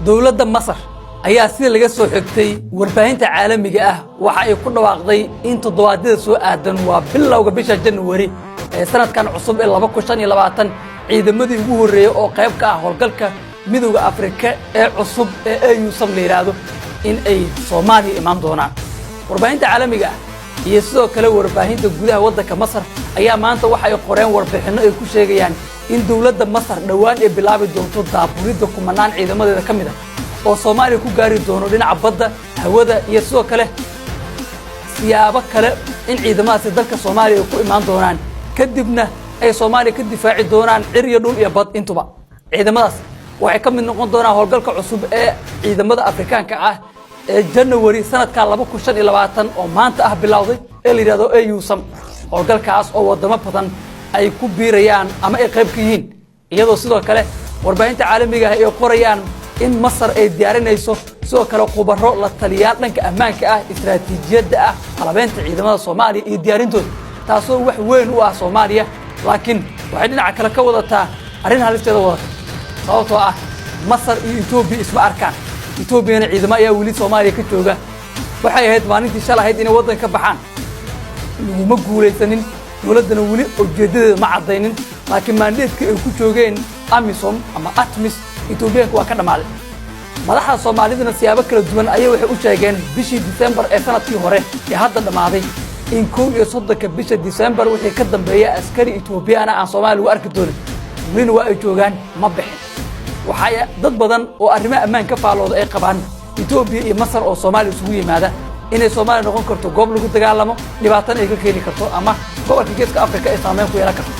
Dowladda Masar ayaa sida laga soo xigtay warbaahinta caalamiga ah waxa ay ku dhawaaqday in toddobaadyada soo aadan, waa bilowga bisha Januari ee sanadkan cusub ee 2025, ciidamadii ugu horreeyey oo qayb ka ah howlgalka Midowda Afrika ee cusub ee AUSOM la yidhaahdo in ay Soomaaliya imaan doonaan. Warbaahinta caalamiga ah iyo sidoo kale warbaahinta gudaha waddanka Masar ayaa maanta waxa ay qoreen warbixinno ay ku sheegayaan in dowladda Masar dhowaan ay bilaabi doonto daaburidda kumanaan ciidamadeeda ka mid ah oo Soomaaliya ku gaari doono dhinaca badda, hawada iyo sidoo kale siyaabo kale, in ciidamadaasi dalka Soomaaliya ay ku imaan doonaan, kadibna ay Soomaaliya ka difaaci doonaan cir iyo dhul iyo bad intuba. Ciidamadaas waxay ka mid noqon doonaan howlgalka cusub ee ciidamada Afrikaanka ah ee Janawari sanadka 2025 oo maanta ah bilowday ee la yidhahdo AUSOM, howlgalkaas oo wadamo badan ay ku biirayaan ama ay qayb ka yihiin, iyadoo sidoo kale warbaahinta caalamiga ah ay qorayaan in Masar ay diyaarinayso sidoo kale khubaro la taliyaal dhanka ammaanka ah, istaraatiijiyadda ah, qalabeynta ciidamada Soomaaliya iyo diyaarintooda, taasoo wax weyn u ah Soomaaliya. Laakiin waxay dhinaca kale ka wadataa arrin halisteeda wadata, sababtoo ah Masar iyo Etoobiya isma arkaan. Etoobiyana ciidamo ayaa weli Soomaaliya ka jooga. Waxay ahayd maalintii shal ahayd inay waddanka ka baxaan, laguma guulaysanin. Dowladdana weli ujeeddadeeda ma caddaynin, laakiin mandate-kii ay ku joogeen AMISOM ama ATMIS Etoobiyaanka waa ka dhammaaday. Madaxda Soomaaliduna siyaabo kala duwan ayay waxay u sheegeen bishii Disembar ee sanadkii hore ee hadda dhammaaday in 31-ka bisha Disembar wixii ka dambeeya askari Etoobiyaana aan Soomaaliya lagu arki doonin. Welina waa ay joogaan, ma bixin. Waxay dad badan oo arrimaha ammaan ka faallooda ay qabaan Etoobiya iyo Masar oo Soomaaliya isugu yimaada inay Soomaaliya noqon karto goob lagu dagaalamo, dhibaatana ay ka keeni karto ama gobolka Geeska Afrika ay saameyn ku yeelan karto.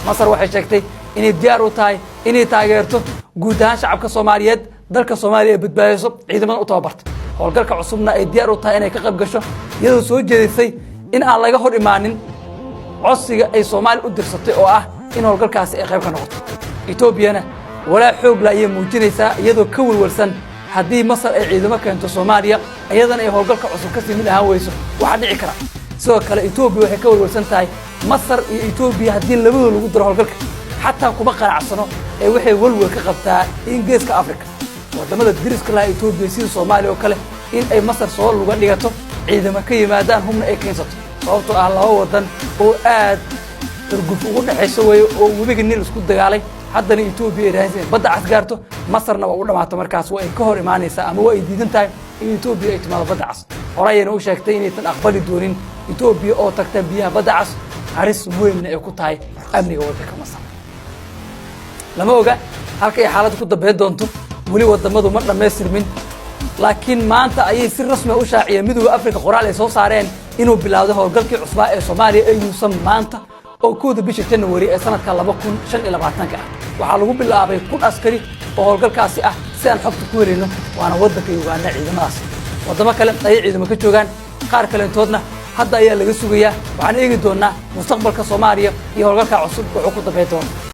Masar waxay sheegtay inay diyaar u tahay inay taageerto guud ahaan shacabka Soomaaliyeed, dalka Soomaaliya ay badbaadiso, ciidamada u tababarta, howlgalka cusubna ay diyaar u tahay inay ka qayb gasho, iyadoo soo jeedisay in aan laga hor imaanin codsiga ay Soomaaliya u dirsatay oo ah in howlgalkaasi ay qayb ka noqoto. Etoobiyana walaa xoogla ayay muujinaysaa, iyadoo ka welwelsan haddii Masar ay ciidamo keento Soomaaliya, iyadana ay howlgalka cusub kasii mid ahaan weyso, waxaa dhici kara. Sidoo kale Etoobiya waxay ka welwelsan tahay Masar iyo Etoobiya haddii labadoo lagu daro howlgalka, xataa kuma qanacsano ee waxay welwel ka qabtaa in Geeska Africa waddamada diriska laha Etoobiya, sida Soomaaliya oo kale, in ay Masar soo luga dhigato, ciidamo ka yimaadaan, hubna ay keensato, sababtoo ah laba waddan oo aad xurguf ugu dhexayso weeye oo webiga Niil isku dagaalay. Haddana Etoobiya ay raadinaysa Badda Cas gaarto, Masarna waa u dhamaato. Markaas waa ay ka hor imaanaysaa ama waa ay diidan tahay in Etoobiya ay timaado Badda Cas. Hore ayayna u sheegtay inaysan aqbali doonin Etoobiya oo tagta biyaha Badda Cas, halis weynna ay ku tahay amniga waddanka Masar. Lama oga halka ay xaaladda ku dambeyn doonto, weli waddamadu ma dhammaystirmin, laakiin maanta ayay si rasmi u shaaciyeen Midowda Afrika qoraal ay soo saareen inuu bilowday howlgalkii cusbaa ee Soomaaliya AUSOM maanta oo 1-da bisha Janawari ee sanadka 2025-ka ah. Waxaa lagu bilaabay 1000 askari oo howlgalkaasi ah, si aan xogta ku helayno, waana waddanka Uganda ciidamadaas. Waddamo kale ayay ciidamo ka joogaan, qaar kalentoodna hadda ayaa laga sugayaa. Waxaan eegi doonaa mustaqbalka Soomaaliya iyo howlgalka cusub wuxuu ku dambeyn doono.